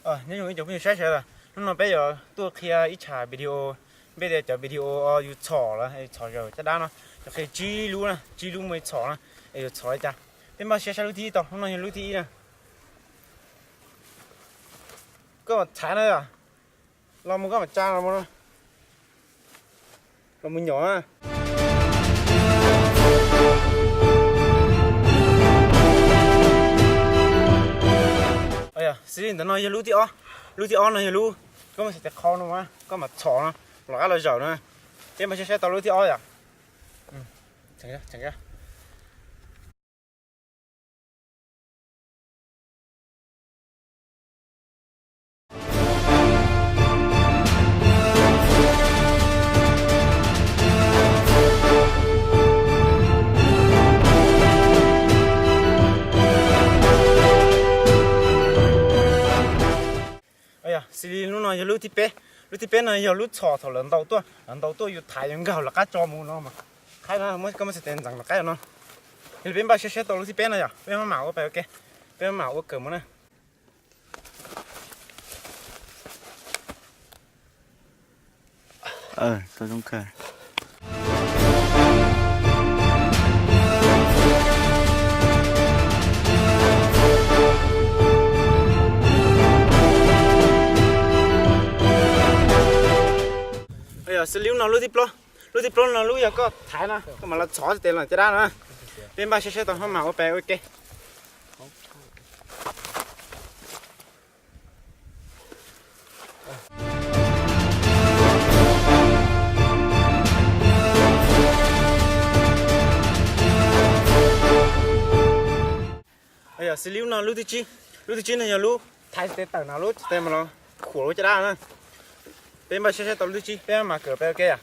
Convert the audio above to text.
Nyob zoo ib tsoom phooj ywg saib sawv daws, hnub no peb yuav tuaj qhia ib tsam video, npe tias cov video yus txhom lawm, yus txhom zaws caj dab no, yuav qhia tsib lub na, tsib lub muaj ib txhom na, es yus txhom li cas. Peb npaj siab saib lub thib ib tau, hnub no yog lub thib ib na. Koj mam txhais no yom, los mus koj mam tsa los mus, los mus nyom na. Xws li ntawm no yog lub thib ob, lub thib ob no yog lub, koj mam txhais tes qhau no, koj mam txhom no, los qab los zaws na. Peb npaj siab saib tau lub thib ob yom. Xws li lub no yog lub thib peb, lub thib peb no yog lub txhom thaum lawv ntaus tuaj, lawv ntaus tuaj yus thaiv yuav nkaug lawv qab tso mus no mas. Qhaib no muab, koj muab txhais tes ntxeev lawv qab no. Yog li peb npaj siab saib tau lub thib peb no yom, peb maj mam ua pais ua ke, peb maj mam ua kawm mus na. Xws li lub no lub thib plaub, lub thib plaub no lub yog koj thaiv no, koj mam los txhom tes los caj dab no. Peb npaj siab saib tau, maj mam ua pais ua ke. Xws li lub no lub thib tsib, lub thib tsib no yog lub thaiv tes tawm no, lub tes mas los khuam lub caj dab na. Peb npaj siab saib tau lub thib tsib, peb maj mam kawm pais ua ke yom.